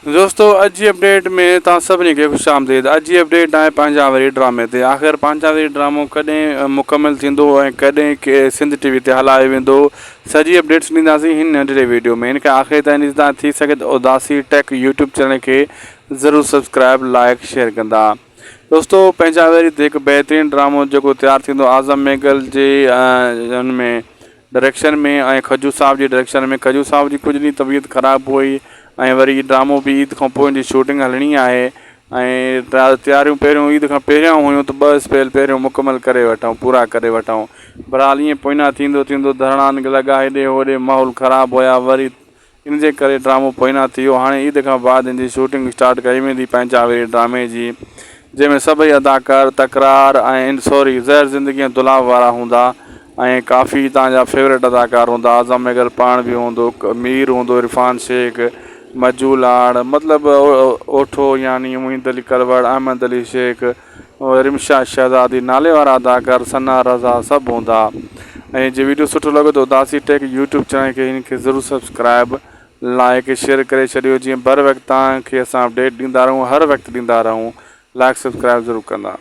دوستو اڄ جي اپڊيٽ ۾ توهان سڀني کي خوش آمديد اڄ جي اپڊيٽ آهي پنهنجا وري ڊرامي تي آخر پنهنجا وري ڊرامو ڪڏهن مڪمل ٿيندو ۽ ڪڏهن ڪي سنڌ ٽي وي تي هلايو ويندو سڄي اپڊيٽس ڏينداسين هن ننڍڙي ويڊيو ۾ هن کان آخر تائين ڏسندا ٿي سگهي ته اداسي ٽيڪ يوٽيوب چينل کي ضرور سبسڪرائب لائڪ شيئر ڪندا دوستو پنهنجا وري تي هڪ بهترين ڊرامو جيڪو تيار ٿيندو اعظم مينگل جي ان ۾ ڊريڪشن ۾ ۽ کجو صاحب جي ڊريڪشن ۾ کجو صاحب جي ڪجهه ڏينهن طبيعت خراب هئي ۽ وري ڊرامو به عيد کان پوء ان جي شوٽنگ هلڻي آهي ۽ تياريون پهريون عيد کان پهريان هيون ته ٻه اسپيل پهريون مڪمل ڪري وٺون پورا ڪري وٺون بهرحال ائين پوئنا ٿيندو ٿيندو ڌرڻا لڳا هيڏي هوڏي ماحول خراب هيا وري ان جي ڪري ڊرامو پوئنا ٿي ويو. هاڻي عيد کان بعد ان جي شوٽنگ اسٽارٽ ڪئي ويندي پنهنجا ويري ڊرامي جي جنهن ۾ سڀئي اداڪار تڪرار ۽ سوري زهر زندگي ۽ دولاب وارا هوندا ۽ ڪافي هتان جا فيورٽ اداڪار هوندا اعظم ميگل پاڻ به هوندو مير هوندو عرفان شيخ مجو لاڙ مطلب اوٺو يعني معيد علي ڪلوڙ احمد علي شيخ رمشا شهزادي نالي وارا اداڪار ثنا رضا سڀ هوندا ۽ جي ويڊيو سٺو لڳو ته اداسي ٽيڪ يوٽيوب چينل کي هن کي ضرور سبسڪرائب لائڪ شيئر ڪري ڇڏيو جيئن بر وقت توهان کي اسان اپڊيٽ ڏيندا رهون هر وقت ڏيندا رهون لائڪ سبسڪرائب ضرور ڪندا.